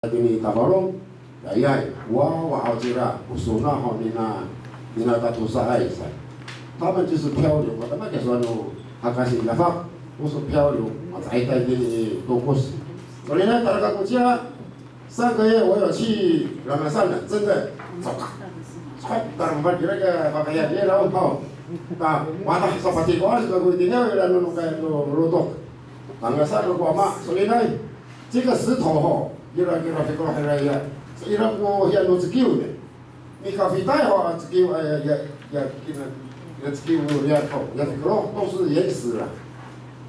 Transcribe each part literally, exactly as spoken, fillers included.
Tini Tafalong, yayay, wawa haw cira, o sona ho nina, nina tatosaay sa. 他们就是漂流，我他妈给说no，hakasi nafak，都是漂流，我才带给你多故事。所以呢，大家估计啊，上个月我有去Langasan了，真的，走啊，走，当然那个，那个，那个，然后，那，完了，说把这个，那个，那个，那个，那个，Langasan 如果嘛，所以呢，这个石头吼，ira kira fikro hira ya, ira ko hiya no cekiw ne. Mikafitay ho a cekiw, ya, ya, ya, kina, ya cekiw no riyan ho, ya fikro 都是岩石啦。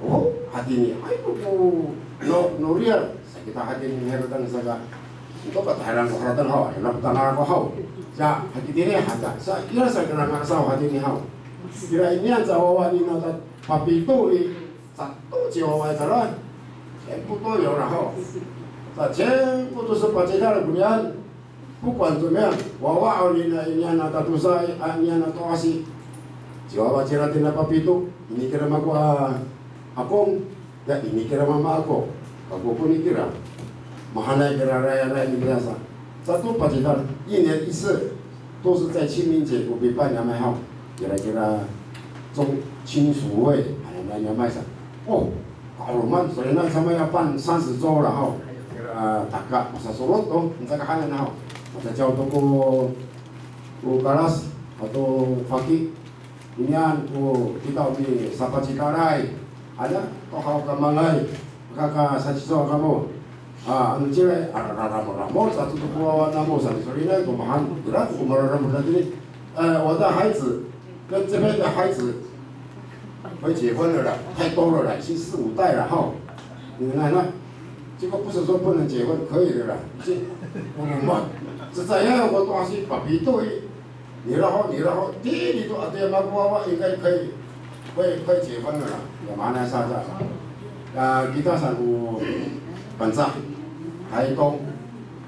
O, hatini, ay ko no, no riyan, sa kita hatini hira tang saka. Ito ka tahalan ko haratang ho, ira ko tangala ko ho. Sa, hatini hata, sa, ira sa kira ngasa ho hatini ho. Kira inian sa wawa nina ta papito i, Sato ci waway kira, 全部都有了吼。那全部都是 pacidal konian，不管怎么样，wawa o nina inian a tatosaay, a, inian a to'asi. Ci wawa cira tina papito, ini kira mako a, akong, ya ini kira mama ako, ako koni kira. Mahaenay kira rayaray ni kira sa. Sato pacidal, 一年一次，都是在清明节 ko pipan niyam haw. Kira-kira 中，清暑会，哎，那 niyam sa. O, 好了嘛，所以那他们要办三十桌了哈。Kira taka, masasolot to, 你这个还能好。我在教 to ko, ko kalas, ato faki, Inian ko kita o misapacidalay. Ano, to haw kamangay. Kaka saciso kamo. A, ano cila, a, raramoramo, sato to ko wawa namo, sato solinay, ko mahaen, ira ko mararamod na tini. E, 我的孩子跟这边的孩子会结婚了啦，太多了啦，已经四五代了哈。你看呢？这个不是说不能结婚，可以的啦，已经，我们嘛，这样我东西把比对。 Nira ho, nira ho, tini to ato ya mako wawa 应该可以，会，会结婚了啦。Ya mana sa sa. Ya, kita sa ko Pangcah, 台东、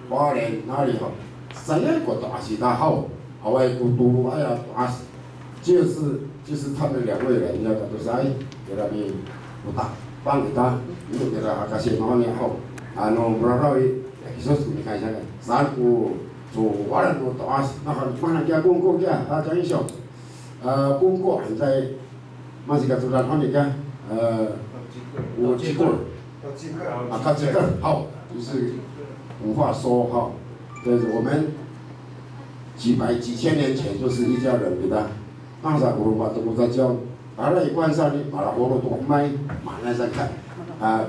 花莲哪里 ho. Saya ko to'as ita haw, awaay ko toloay a to'as. 就是，就是他们两位人要 tatosaay, kira mi, o tapang ita, ino kira hakasi mako ni haw. Ano, mararaway, ya, kisos ko ni kaisa kan. Saan ko cowalan no to'as, na han, mana kiya kongko kiya, a, 讲一下。A, kongko han, 在，masika codadan han kiya, e, o cikol. A, kacikol, 好，就是文化说哈，就是我们几百几千年前就是一家人，对吧？那时候我们把中国在教， Para i kowan sa ni, malaholo to omay, mana sa ka. A,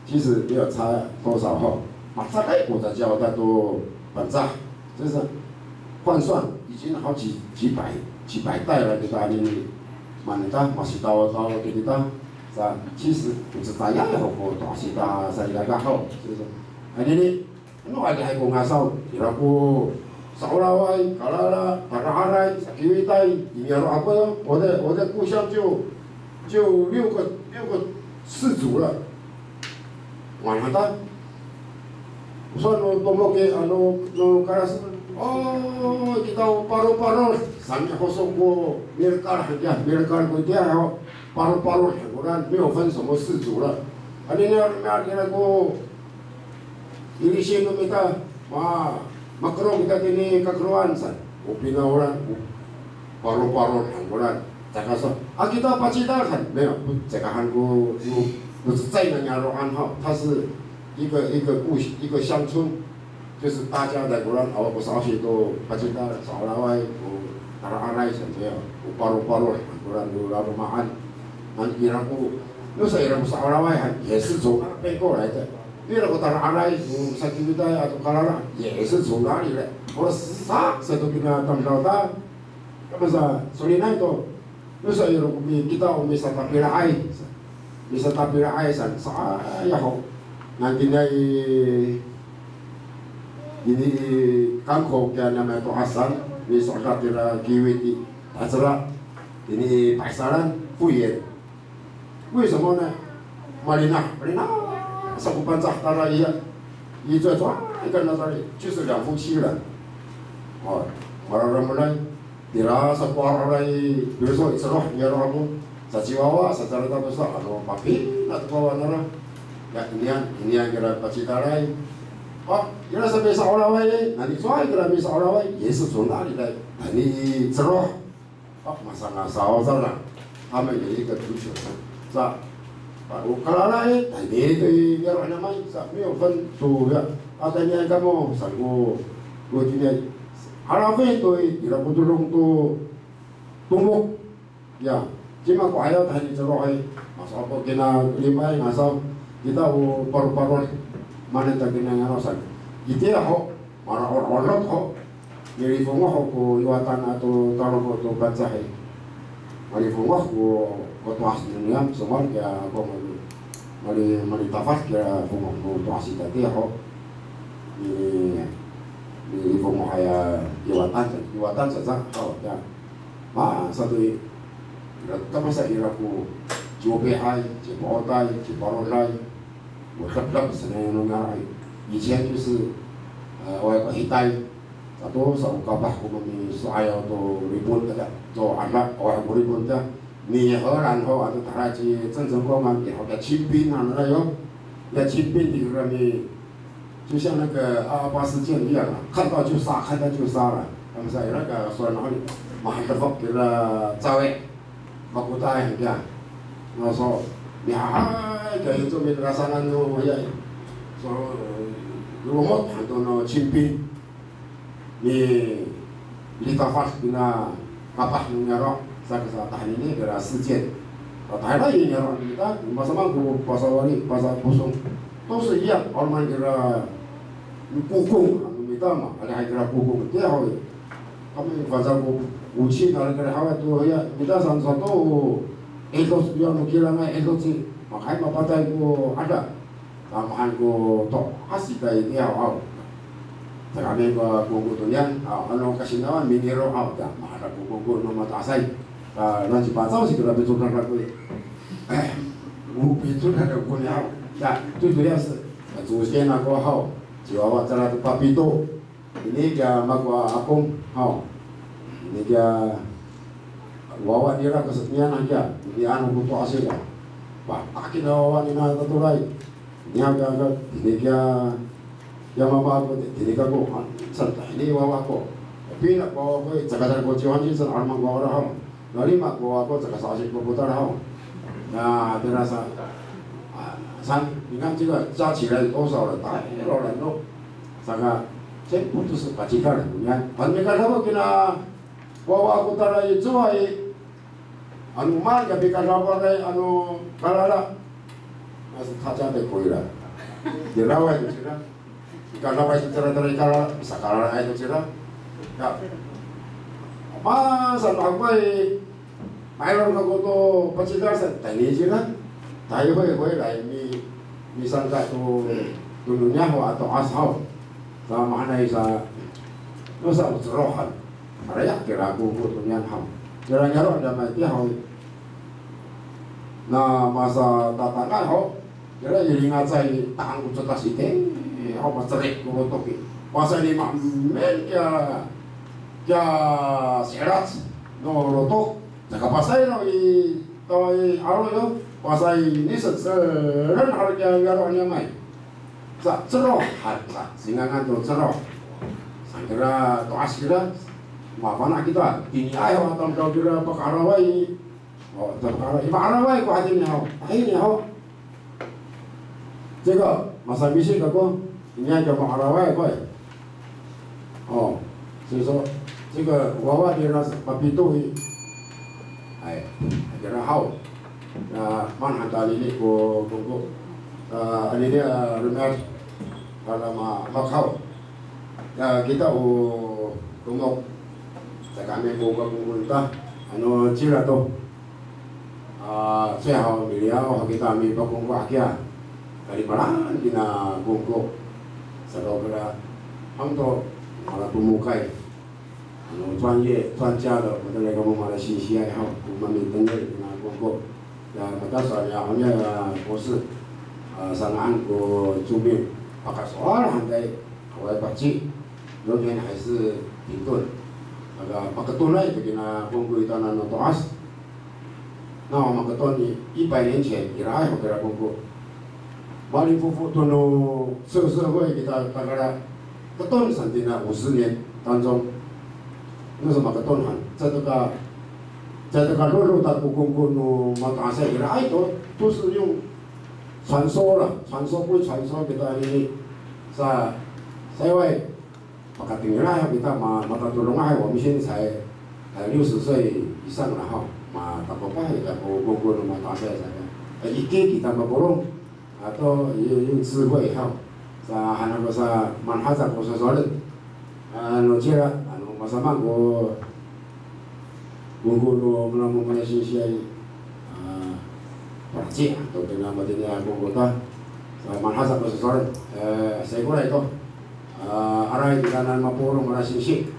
其实没有差多少哈。Macakay ko caciyaw ita to Pangcah, 就是换算已经好几，几百，几百代了，kita anini. Mana ita, masitaotaw to kita. Sa, 其实 o cecayay ho ko to'as ita sa ira ka haw, 就是 anini. Ano adihay ko ngasaw, ira ko sa'olaway, kalala, tara'aray, sakiwitay, i niyaro' ako yo. 我的，我的故乡就，就六个，六个氏族了。Maan han ta. Sowal no tomoki, ano, no kalas, o, kita o paro paro, saan ho so ko milekal han kiya, milekal ko itiya ho, paro paro han koran, 没有分什么氏族了。Anini, anini, anini ko ilisin no mita, ma, makerong kita tini kakeroan saan. O pinaolan, o paro paro han koran. Caka sa, a, kita pacidal han, 没有，caka han ko, ko, ko cecay na niyaro'an ha. 它是一个，一个故，一个乡村，就是大家的 koran, awa ko sa'osi to pacidal, sa'olaway, ko tara'aray saan, 没有，ko paro paro han koran, ko laloma'an. Nan ira ko, no sa ira ko sa'olaway han, 也是从那边过来的。 Ira ko tara'aray, o sakiwitay ato kalala, 也是从那里来。Ora sa, sato kina tamdaw ta. Kamo sa, solinay to. No sa ira ko mi, kita o misatapila'ay. Misatapila'ay saan, sa, ya ho. Nantinay, ini kangko kiya niyam to asan, miso'edat ira kiwit i, tacera, ini paisalan, 不远。 为什么呢？Malinah, malinah sa ko Pangcah tara iya. 一转转，一个那里就是两夫妻了。哦，mararamay, tira sa ko araray, 比如说 i Ceroh, niyaro' ako, saciwawa, sacarita to sa, ano, mapina to ko wawa nara. Ya, inian, inian kira pacidalay. A, ira sa misa'oraway, nani cowa kira misa'oraway, Yesus o nani tay, tayni i Ceroh. A, masangasaw sa ra. 他们有一个足球场，是吧？A, o Kalala i, tayni to i niyaro' niyam ay, sa, 没有分组的。A, tayni kamo, sa ko, ko tini, haraw to i, ira ko todong to, Tomok. Ya, cima ko ayaw tahini Ceroh i, masaw ko kina lima i ngasaw, kita o paroparod, mana ta kina ngaro sa. Itiya ho, mara'ora'orot ho, milifongoh ho ko Iwatan ato Taroko to Pangcah i. Malifongoh ko, ko to'as niyam, somowal kiya ko mali, mali, malitafas kiya fongoh ko to'as i tatiya ho. Mili, milifongoh haya Iwatan, Iwatan saca, ho, ya. 嘛，所以，ira, 干嘛是 ira ko ciwopihay, cipo'otay, ciparoday, 我 leplep 是那种啊，以前就是，呃，我有个 hitay, sato sa o kapah ko mami so ayaw to Ripon ta, to anak, o ko Ripon ta, ni Heran ho, ato tara ci Cen Cen Kongan, ni ho ka 清兵 ano na yo, ya 清兵 ti kira ni 就像那个阿拉伯事件一样啊，看到就杀，看到就杀了。他们说有那个说哪里，马上就给了抓喂，把古代很这样。我说，你还给这边拉萨那种，我也说，如果我很多那清兵， ni litafas kina kapah no niyaro', saka sa tahanini kira 四箭. Tahira i niyaro' no mita, masamaan ko pasawali, pasapusong. To sa iya, 'aloman kira kokong, ano mita ma, adihay kira kokong. Tiya ho, kami pasal ko, 武器 na kira haw to iya, mita san sato, etos, iya no kira nga etos i, makahay mapatay ko ada. Tamahan ko to'as ita itiya haw. Sa kami ko kongko to niyan, a, ano kasinawan miniro haw, ta, mahadak ko kongko no mato'asay. Ta, no ci Pacaw sa kira picodadan ako i. Eh, mo picodadan ako niyan haw. Ta, to, to ya sa, 祖先 ako haw. Ci wawa cangra to papito. Ini kiya mako a akong haw. Ini kiya wawa nira kasatniyan a kiya. Ini ano ko to'as ira. Wa, taki na wawa nina tatoray. Ini a kiya, ini kiya, kiya mama ako, ini kiya ko, a, san, ini wawa ako. Pina ko wawa ako, caka sa ko ciwan ci san, 'aloman ko wawa haw. Nalima ko ako, caka sa'osi ko potal haw. Na, tira sa, a, san, 你看这个加起来多少了，大老人咯。Saka, 全部都是 pacidal, 你看。Pan mikadamo kina wawa ako tara i cowa i, ano maan ka pikadamo ray, ano Kalala. Mas 他家的 ko ira. Diraway to cira. Ika naway to cira, tara i Kalala, sakalalaay to cira. Ya. Masa no ako i, mailon kako to pacidal sa, tayni cira. Tayo hoy, hoy, lay mi, misangka to, to no niya ho ato 'as haw. Sa mahaenay sa, no sa o Cerohan. Araya kira ko, ko to niyan haw. Kira niyaro' niyam itiya haw. Na masatatangay ho. Kira i lingacay ta'ang ko cotas itiya, haw, macerik ko lotok i. Pasay ni maemin kiya, kiya si'elac no lotok. Caka pasay no i, tawa i 'alo yo. Pasay ni seseren halo kiya niyaro' niyam ay. Sa Cerohan sa, singangan to Ceroh. Sa kira to'as kira, mafana' kita. Tiniay ho a tamdaw kira pakaraway. O, pakaraway. Pakaraway ko hatini haw. Hatini haw. 这个, masamisi kako, iniay ko ma'araway ko. O, 所以说, 这个 wawa nira sa papito i. Ay, kira haw. Na, maan han ta anini ko kongko. A, anini, a, romi'ad. Para ma, makaw. Ya, kita o Tomok. Sa kami ko kongko ta. Ano, cira to. A, 最好 miliyaw ho kita mipakongko hakiya. Kalipalan kina kongko. Sa to kira, han to, mala tomokay. Ano, 专业, 专家的, matalay kamo mala sisiyay haw, ko mamitengil kina kongko. Ya, mata sowal niya, o niya, a, 博士, a, sanga'an ko 救命, pakasowal han ta i, awaay paheci, 永远还是停顿. Maka, makatonay to kina kongko i titaanan no to'as. Na, makatonay i, 一百年前, iraay ho kira kongko. Malifofo to no 社会 kita, takara keton saan tina 五十年当中, no sa maketon han, caay to ka, caay to ka lolo ta ko kongko no mato'asay kira, ay to, 都是用传说了, 传说归传说 kita anini. Sa, 幸い pakatengil haw kita, ma, matatodong haw, 我们现在才, eh, 六十岁以上了 haw, matakopah kita ko kongko no mato'asay saan. Eh, iki kita mapolong, ato 用, 用智慧 haw. Sa han ako sa manghasa ko sasowalen. Ano cira, ano masamaan ko kongko no mala no mala singsi ay, a, palaheci to kina matini a kongko ta. Sa manghasa ko sasowalen. E, saikoray to. A, aray kitanan mapolong mala singsi.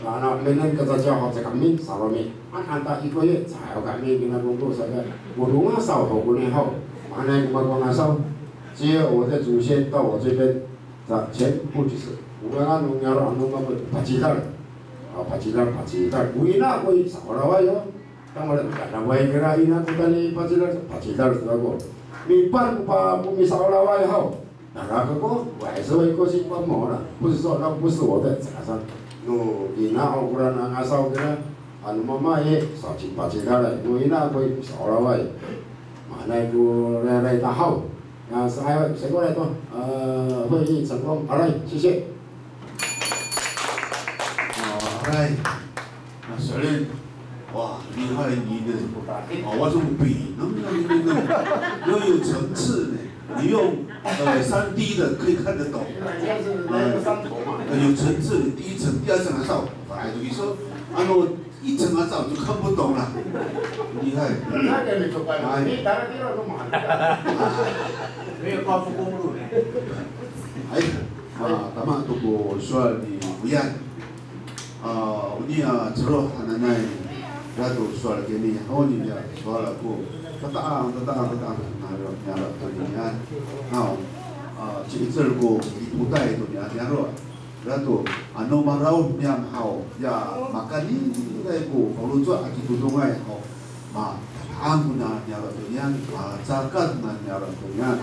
Sa ano emin ko caciyaw haw, caay kami, sa romi'ad han ta ikoray, caay kami kina kongko saka. Polong ngasaw ho koni haw. Mahaenay ko mako ngasaw. 只有我的祖先到我这边， Sa, 全部就是, o kora no niyaro' no mako, pacidal. A, pacidal, pacidal. O ina ko i, sa'oraway yo. Tangasa, o karaway kira ina ko tayni pacidal, pacidal sa kako. Mipar ko pa, ko misa'oraway haw. Nara kako, 我还是会过去帮忙啦。不是说那不是我的，这个上。No ina o kora no ngasaw kira, ano mama i, sa ci pacidal, no ina ko i, sa'oraway. Mahaenay ko rayray ta haw. Na, sa, saikoray to, a, 会议成功。Aray, 谢谢。 Aray. Na, so'elin. Wa, 厉害你的。O, 我说比，能不能，能不能，要有层次呢。你用，呃，三D 的可以看得懂。呃，有层次的，第一层、第二层 ngasaw. 反正就是说，啊，那 一层 ngasaw 就看不懂了。厉害。哎。没有高速公路呢。哎，a, tama to ko sowal ni Oyan. A, oniya Ceroh hananay, ira to sowal kini, haw, oniya sowal ako. Tata'ang, tata'ang, tata'ang, niyaro', niyaro' to niyaan. Haw, a, ci'icel ko itotay to niyaan, niyaro'. Ira to, ano maraod niyam haw, ya makaninay ko faloco' a citodongay haw, matata'ang kona niyaro' to niyan, macakat kona niyaro' to niyan.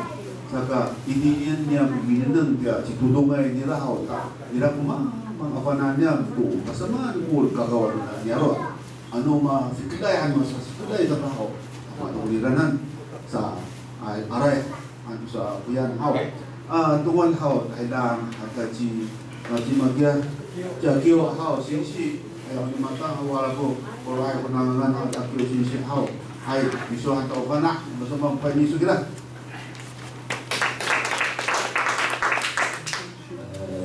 Saka itini niyam minengneng tiya citodongay nira haw ta, ira ko mamang a fana' niyam to, masamaan ko kakawan niyaro'. Ano mafikelay han, masafikelay sa haw, mato ko liranan sa, ay, aray. Ano sa Oyan haw. A, tongol haw, tahidang, ata ci, a, ci Makiya, ci Akiyo haw, singsi. Ay, ano mata haw, wala ko, koloay ko nangangan haw, ci Akiyo singsi haw. Hay, miso han to fana', masamaan pay miso kira.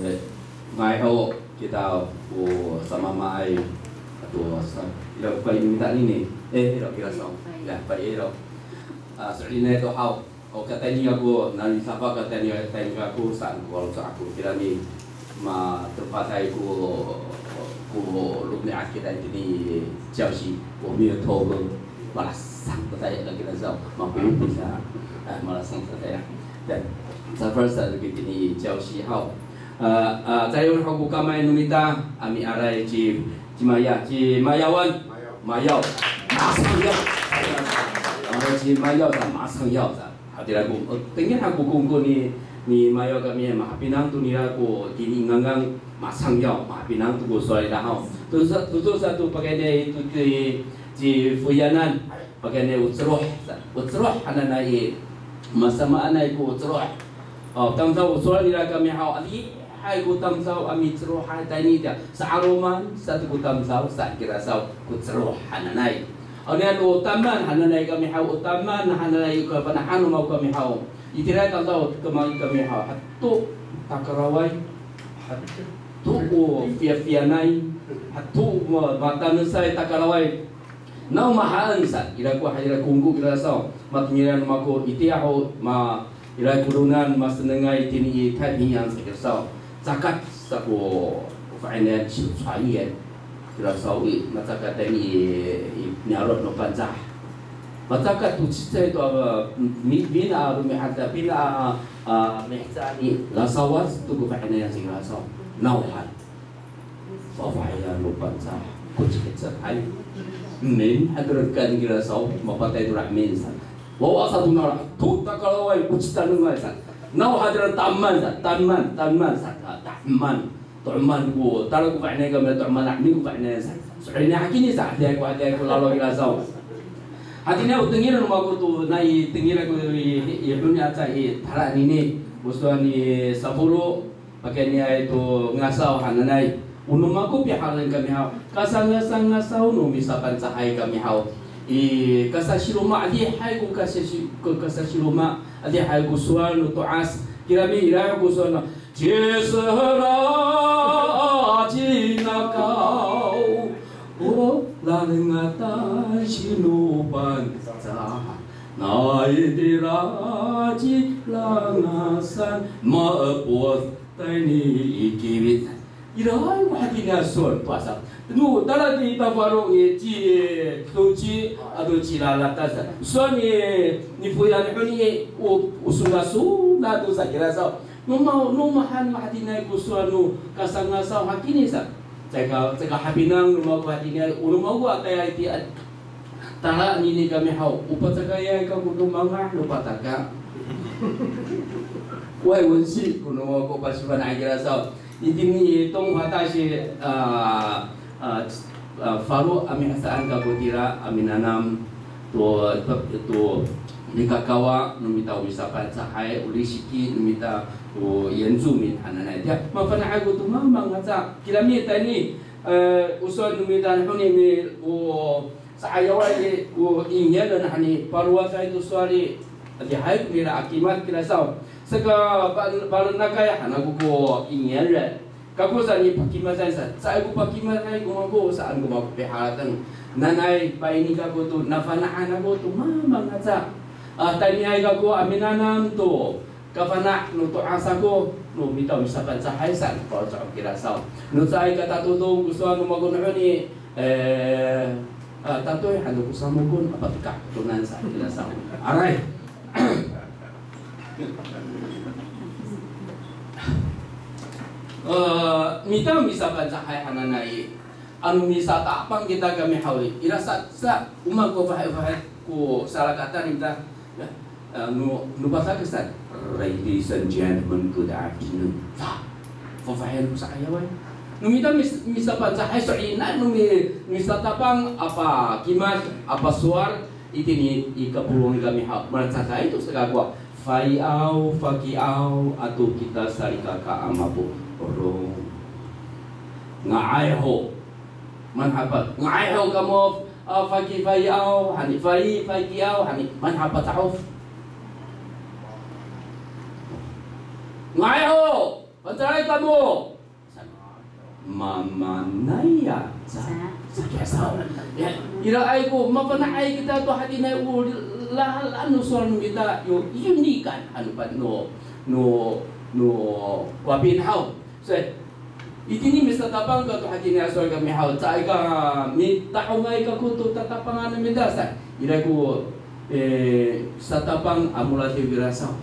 E, nga'ay ho kita ko samamaay ato sa, ira ko pay mita anini. E, ira kira sa. Ya, pay ira. A, so'elinay to haw. O katayni ako, nani safa katayni, tayni ako saan ko faloco' ako kirami, matepaday ko, ko romi'ad kita itini 礁溪, o miyo to, malasang tatayal kira sa, mapolong sa, a, malasang tatayal. Dan, safa sa itini 礁溪 haw. A, a, cayon ho ko kamay no mita, a miaray ci, ci Maya, ci Mayawan. Mayaw. Masangyaw. A, ci Mayaw sa, masangyaw sa. Hatira ko, e, tengil han ko kongko ni, ni Mayaw kami, mahapinang to nira ko tini ngangan, masangyaw, mahapinang to ko sowal nira haw. To sa, to, to sato pakayni to ci, ci Foyanan, pakayni o Ceroh, sa, o Ceroh hananay i, masamaanay ko Ceroh. O, tamdaw o sowal nira kami haw, ali, hay ko tamdaw a micerohay tayni tiya, sa'aloman sato ko tamdaw, saan kira saw ko Ceroh hananay. Oniyan o Taman hananay kami haw, o Taman hananay ko fanahan no mako kami haw. Itira tamdaw kami, kami haw, hato takaraway, hato o fiyafiyanay, hato o ma-, matanesay takaraway. Naw mahaen sa, ira ko, ira kongko kira saw, matengilan no mako itiya ho, ma, ira ko lonan masenengay tini i Taypingyan sa kira saw. Cakat sa ko, ko fa'inayan ci Cayi, e. Kira saw i, macakat tayni i, i niyaro' no Pangcah. Macakat to cecay to, a, mi, mina a romi'ad, a, pina a, a, mihecaan i, lasawac to ko fa'inayan sa kira saw. Nawhan. Fafahiyan no Pangcah ko cecay. Emin, hato rekan kira saw, mapatay to ra emin sa. Wawa sato nara, to takalaway, o citanengay sa. Naw hatira taman sa, taman, taman sa, ta-, taman. To'eman ko, tala ko fa'inay kami, to'eman a 'ami ko fa'inay sa. So'elinay hakini sa, hatiya ko, hatiya ko lalo ira saw. Hatiniay o tengil no mako to, nai tengil ako i, i, i honi aca i, tala nini, o sowal ni Saforo, Pakayniay to ngasaw hananay. O no mako pihaen kami haw. Kasangasangasaw no misaPangcahay kami haw. I kasasiroma, adihay ko kasasi-, ko kasasiroma, adihay ko sowal no to'as. Kirami ira ko sowal no, cisera cinakaw. O lalengatan sinoPangcahay. Nai tira cilangasan maepod tayni i kiwit. Ira ko hatiniay sowal to asa. No, tala ti Tafaro i ci, to ci, ato ci lalatan sa. Sowal ni, ni foyan honi, o, o songa sona to sa kira sa. No ma, no mahaen ko hatiniay ko sowal no kasangasaw hakini sa. Caka, caka hapinang no mako hatiniay, o no mako a tayal itiya. Tala nini kami haw, o pacakayay kako to mangah no pataka. Way wensi ko no ko pasifana'ay kira saw. Itini i Tongfatasi, a, a, a, falo a mihecaan kako tira a minanam to, to, to nikakawa no mita o misaPangcahay, o lisiki no mita o Yencumin hananay. Tiya, mafana'ay ko to mamang aca. Kirami tayni, e, o sowal no mita honi mi, o, sa'ayaway i, o ingyan han i, palowasay to sowal i, adihay ko nira a kimad kira saw. Saka pa-, palenakay han ako ko ingyan. Kako sa ni pakimadan sa, caay ko pakimaday ko mako, saan ko mako piharateng. Nanay, paini kako to, nafana'an ako to mamang aca. A, tayniay kako a minanam to kafana' no to'as ako, no mita o misaPangcahay saan ko faloco' kira saw. No caay ka tatodong ko sowal no mako no honi, e, a, tatoy han to ko samokon, a, patika tonan sa kira saw. Aray. E, mita o misaPangcahay hananay. Ano misatapang kita kami haw i, ira sa, sa, o maan ko fahay, fahay ko salakatan ita. Ya, e, no, no Pacak saan. Ladies and gentlemen, good afternoon. Fa, fafahen ko sa'ayaway. No mita mis-, misaPangcahay, so'elinay no mi-, misatapang, apa kimad, apa sowal, itini i kapolongan kami haw, malacecay to sa kako. Fa'iaw, fakiaw, ato kita salikaka a mapolong. Nga'ay ho. Maan hapat. Nga'ay ho kamo, a, faki fa'iaw, hani, fa'i, fakiaw, hani, maan hapat sa'of. Nga'ay ho, Pangcahay kamo. Mamanay ya, sa, sa, sa, sa. Ya, iraay ko, mafana'ay kita to hatiniay o lalan no sowal no mita, yo, yonikan, ano pa, no, no, no, wapin haw. So, itini misatapang ka to hatiniay a sowal kami haw, caay ka mita'ongay kako to tatapangan no mita sa. Ira ko, e, satapang a molatiw kira saw.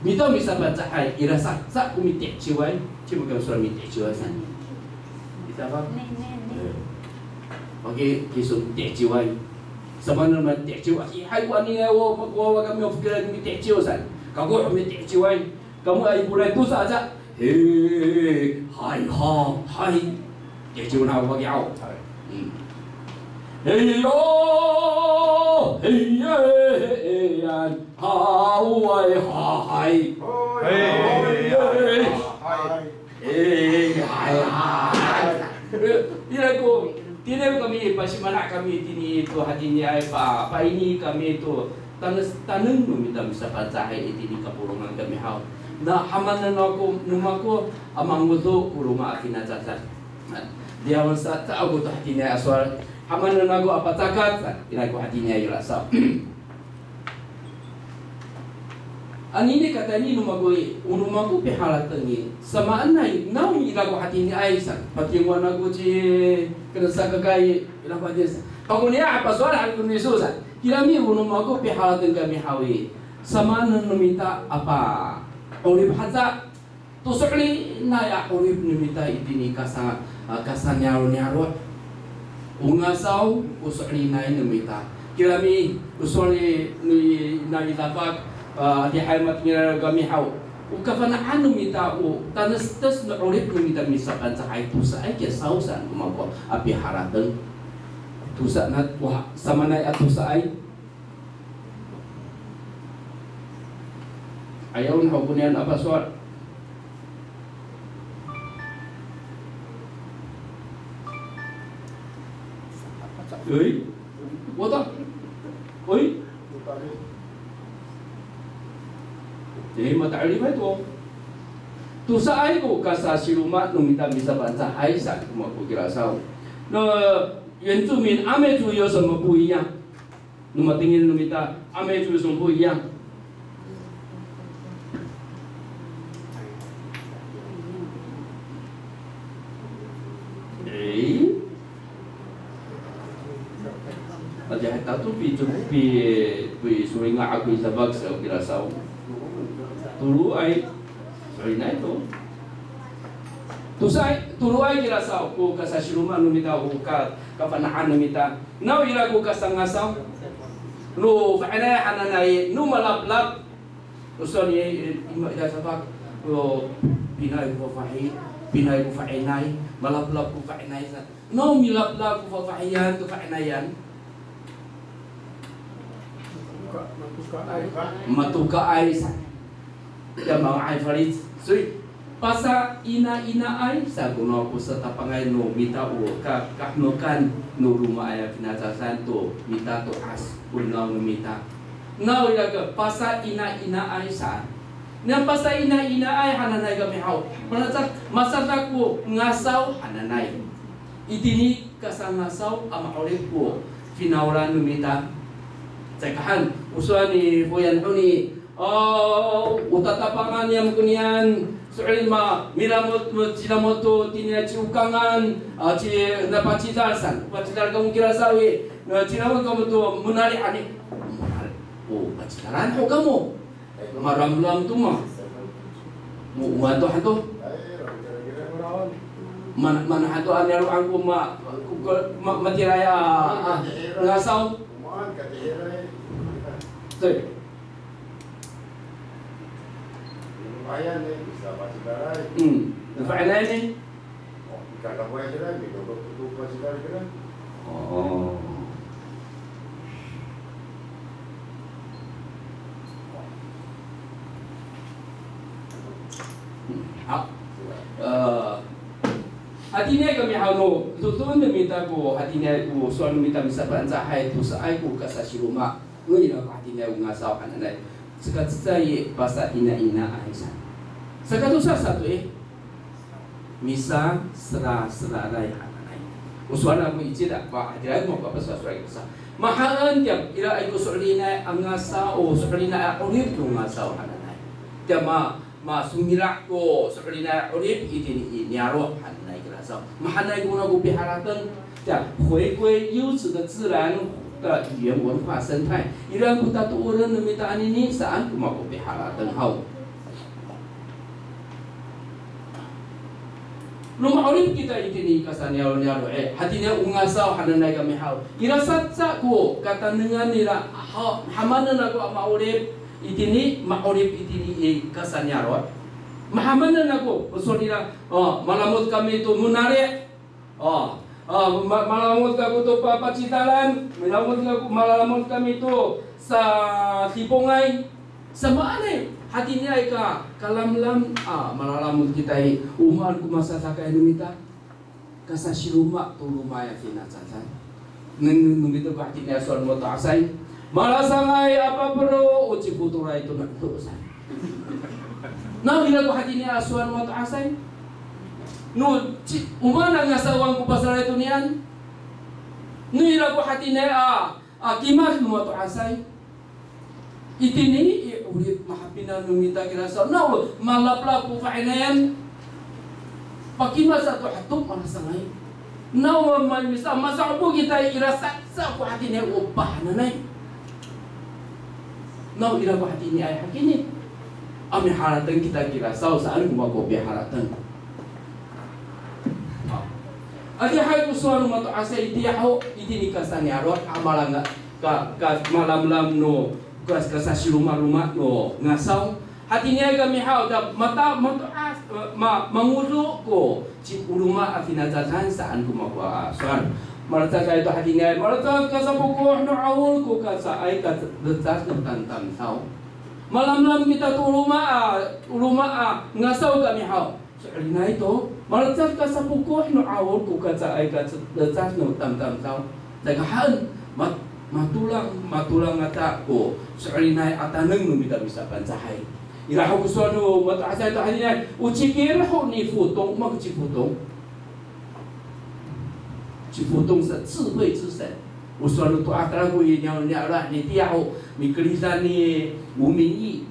Mita o misaPangcahay, ira sa, sa ko miti'eciway, cima ka sowal miti'eciway sa. Mita pa? E. Paki, kiso miti'eciway. Samaanen miti'eciway. Hay, wani, o, wawa kami o fokilan miti'eciw sa. Kako miti'eciway. Kamo ay, polay tosa aca. He, hay, ha, hay. Tiya ciw na wagi aw. Hay. Hmm. Heya, heya, heya, haway, hahay. Heya, heya, hahay. Ira ko, tini kami, pasimana' kami tini to hatiniay pa, paini kami to, tanes, taneng no mita misaPangcahay itini kapolongan kami haw. Na, hamanen ako, no mako, a mangodo ko roma a finacakat. Diyawen sa, ta ako to hatiniay a sowal. Hamanen ako a pacakat, ira ko hatiniay ira saw. Anini katayni no mako i, o no mako piharateng i, samaanay, nawni ira ko hatiniay sa, patingwan ako ci, kena sa kakay, ira ko hatiniay sa. Pakoniya a pasowal han ko niso sa, kirami o no mako piharateng kami haw i, samaanen no mita a pa'orip haca, to so'elinay a 'orip no mita itini kasa, a, kasaniyaro'-niyaro'. O ngasaw, o so'elinay no mita. Kirami, o sowal ni, ni, na i Dafak, a, adihay matengil kami haw. O kafana'an no mita o, tanestes no 'orip no mita misaPangcahay tosaay kiya saw saan ko mako a piharateng. Tosa na, wa, samaanay a tosaay. Ayaw no ho koniyan a pasowal. Oy? Wata? Oy? Jadi, mata'elifay to. Tosaay ko kasasiroma no mita misaPangcahay saan ko mako kira saw. 那原住民阿美族有什么不一样？ No matengil no mita, 阿美族有什么不一样？哎，大家还打赌比，比，比苏林啊，阿贵Dafak sa kira saw. Toloay. Solinay to. Tosaay, toloay kira saw ko kasasiroma no mita, o ka, kafana'an no mita. Naw ira ko kasangasaw. No fa'inay hananay, no malaplap. O sowal ni, ima ira Dafak, o pinaay ko fafahi, pinaay ko fa'inay, malaplap ko fa'inay sa. Naw milaplap ko fafahiyan, ko fa'inayan. Matokaay sa. Ya, manga'ay falic. Soy, pasainainaay sa ko no ko satapangay no mita o ka, kahemekan no romaay a finacadan to mita to'as, o ngaw no mita. Naw ira ko pasainainaay sa. Niya pasainainaay hananay kami haw. Manacad, masadak ko ngasaw hananay. Itini kasangasaw a ma'orip ko finawlan no mita. Caay ka han, o sowal ni Foyan honi, o, o tatapangan niyam koniyan, so'elin ma, milamot, cilamot to, tiniya ci'okangan, a, ci, na pacidal san, pacidal kamo kira saw i, na cilamot kamo to, monali' ani, monali', o, pacidalan ho kamo. Maramram to ma. Mo, o maan to han to. Mana, mana han to a niyaro'an ko ma, ko, ko, ma, matiraay a, a, ngasaw. Toy. Hmm. Fa'inay ni. O. Haw. E, hatiniay kami haw no, to, to no mita ko, hatiniay ko, sowal no mita misaPangcahay, tosaay ko kasasiroma. No ira ko hatiniay o ngasaw hananay. Saka cecay i pasainainaay sa. Saka tosa sato i. Misaseraseraay hananay. O sowal ako i cila, pa, hatiraay ko mapapasowal sa. Mahaen tiya, iraay ko so'elinay a ngasaw, o so'elinay a 'orip no ngasaw hananay. Tiya ma, masongila' ko so'elinay a 'orip itini i niyaro' hananay kira saw. Mahaenay ko nako piharateng, 回归优质的自然的语言文化生态. Ira ko tatooren no mita anini saan ko mako piharateng haw. No ma'orip kita itini kasaniyaro', niyaro' i, hatiniay o ngasaw hananay kami haw. Ira saca ko katanengan nira haw, hamanen ako a ma'orip itini, ma'orip itini i kasaniyaro'. Mahamanen ako, o sowal nira, o, malamod kami to monali'. O, o, ma-, malamod kako to pa-, pacidalan, malamod kako, malamod kami to sadipongay. Samaanay, hatiniay ka, kalamlam, a, malalamod kita i, o maan ko masadakay no mita. Kasasiroma to romaay a finacadan. Nengneng no mita ko hatiniay a sowal no mato'asay. Malasangay a papelo, o cifotoray to na'edo sa. Naw ira ko hatiniay a sowal no mato'asay. No, ci, o maan a ngasawan ko pasalay to niyan. No ira ko hatiniay a, a kimad no mato'asay. Itini i 'orip mahapinang no mita kira saw. Naw, malaplap ko fa'inayan. Pakimad sato, hato malasangay. Naw, ma-, misa, masa'opo kita ira saca ko hatiniay o pahananay. Naw ira ko hatiniay hakini. A miharateng kita kira saw, saan ko mako piharateng. Adihay ko sowal no mato'asay itiya ho, itini kasaniyaro', a malanga. ka, ka malamlam no, ka, kasasiromaroma no ngasaw. Hatiniay kami haw, ta mata, mato'as, ma, mangodo ko ci, o roma a finacadan saan ko mako a sowal. Malecad sato hatiniay, malecad kasapokoh no 'awol ko kacaay ka lecad no tamtamdaw. Malamlam kita to o roma a, o roma a ngasaw kami haw. So'elinay to, malecad kasapokoh no 'awol ko kacaay ka lecad no tamtamdaw. Caay ka haen, ma, matolang, matolang ata ko so'elinay a taneng no mita misaPangcahay. Ira ho ko sowal no mato'asay to hatiniay, o cikil ho ni Fotong, o maan ko ci Fotong? Ci Fotong sa 智慧之神. O sowal no to'as, tala ko i niya, niya, ira, itiya ho, mikeridan ni 吴明义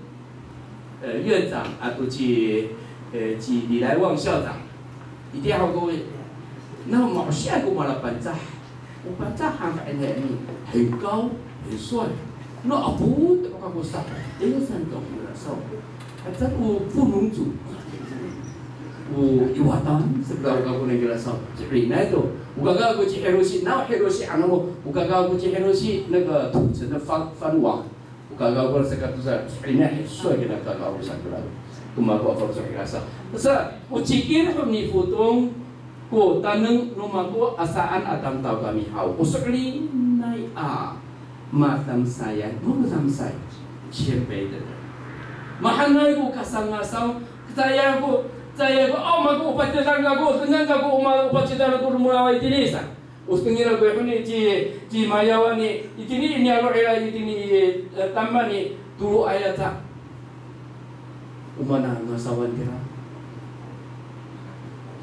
呃，院长 ato ci, 呃，ci 李来旺校长, itiya ho ko, na ma'osiay ko mala Pangcah. O Pangcah han fa'inay ni, 很高很帅. No apo to kako sa, 登山种 kira saw. Aca o 布农族, o Iwatan, sa kira kako nai kira saw. So'elinay to. O kaka ko ci Hiroshi, na Hiroshi ano, o kaka ko ci Hiroshi, 那个土城的藩，藩王. O kaka ko sakatosa, ina, so'elinay kaka ko sa kira. Ko mako a faloco' kira sa. Sa, o cikil ho ni Fotong ko taneng no mako a saan a tamdaw kami haw. O so'elinay a matamsayay, no matamsay, 谦卑的人. Mahaenay ko kasangasaw, caay ko, caay ko, o mako o pacidal kako, dengan kako o ma, o pacidal kako no mako itini sa. O tengil ako i honi ci, ci Mayawan i, itini i niyaro' ira itini i, e, tama ni toloay aca. O maan a ngasawan kira?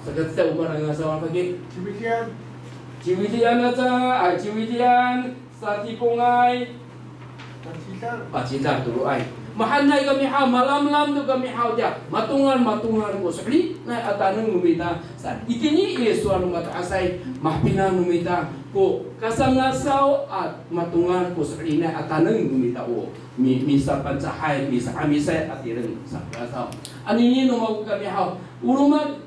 Saka cecay o maan a ngasawan faki? Ci Widian. Ci Widian aca, a, ci Widian, Satipongay. Pacidal. Pacidal toloay. Mahaenay kami haw, malamlam to kami haw tiya. Matongal, matongal ko so'elinay a taneng no mita. Sa, itini i sowal no mato'asay, mahapinang no mita ko kasangasaw a matongal ko so'elinay a taneng no mita o mi, misaPangcahay, misa'Amisay a tireng sa kasaw. Anini no mako kami haw, o roma,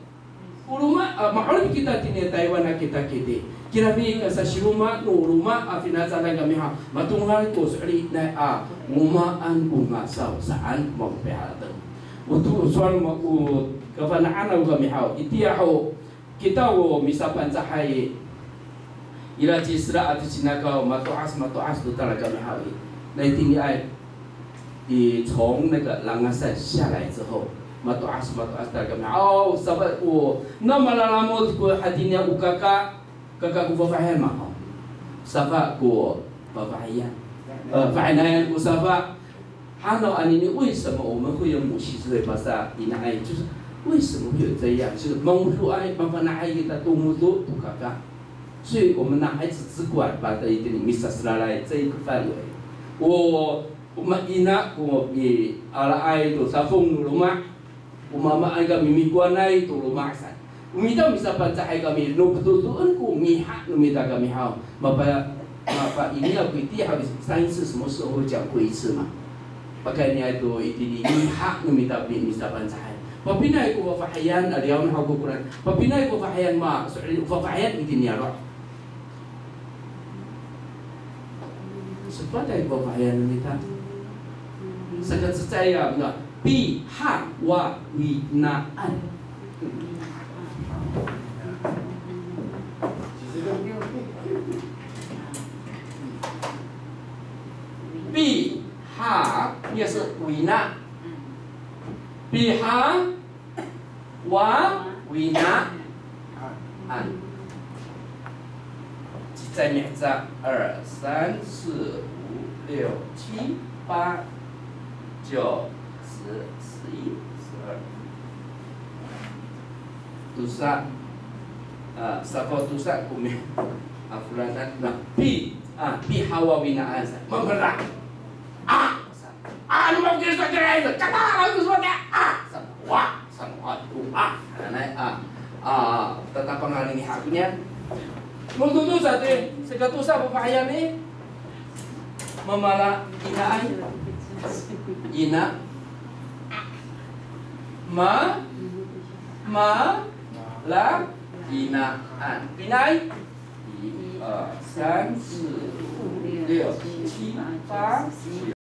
o roma, a, ma'orip kita tini Taywan a kitakit i. Kirami kasasiroma no roma a finacadan kami haw, matongal ko so'elinay a ngomaan ko ngasaw saan ko mako piharateng. O to, sowal no mako kafana'an ako kami haw, itiya ho, kita o misaPangcahay i, ira ci Sera ato ci Nakaw, mato'as, mato'as to tala kami haw i. Na itiniay i, 从那个 Langasan 下来之后, mato'as, mato'as tala kami haw. O, safa ko, na malalamod ko hatiniay o kaka, kaka ko fafahiyan ma, o. Safa ko fafahiyan. E, fa'inayan ko safa. Hanaw anini, 为什么我们会有母系社会 pasayraay, 就是为什么会有这样，就是 mangodoay, mafana'ay kita to ngodo to kaka. 所以我们男孩子只管把这一点 misaselalay 这一个范围。O, o maan ko mialaay to safong no loma'. O mamaan kami mikowanay to loma' saan. O mita misaPangcahay kami, no patosoen ko ngiha no mita kami haw. Mapa, mapa ini ako itiya haw, 上一次什么时候讲过一次嘛？Pakayni to itini ngiha no mita pi, misaPangcahay. Papinay ko fafahiyan, a, liyawen haw ko koraan. Papinay ko fafahiyan ma, so'elin ko fafahiyan itini niyaro'. Sepat ay ko fafahiyan no mita. Saka cecay a, na, pihawawinaan. Piha, 也是 wina. Piha, Wa, wina, an. Cecay miheca, 二三四五六七八九十十一十二. Tosa, a, safaw tosa ko mi, a, foladan, na, pi, a, pihawawinaan sa, mamela. A, sa, a, no mafokil sa, kira sa, kata, a, sa, wa, sa, wa, to, a, hananay, a, a, tatapang a ngiha koniyan. Mototo sa to, saka tosa fafahiyan i, mamala, inaay, ina, ma, ma, la, inaan. Pinay, 一二三四五六六、七、八、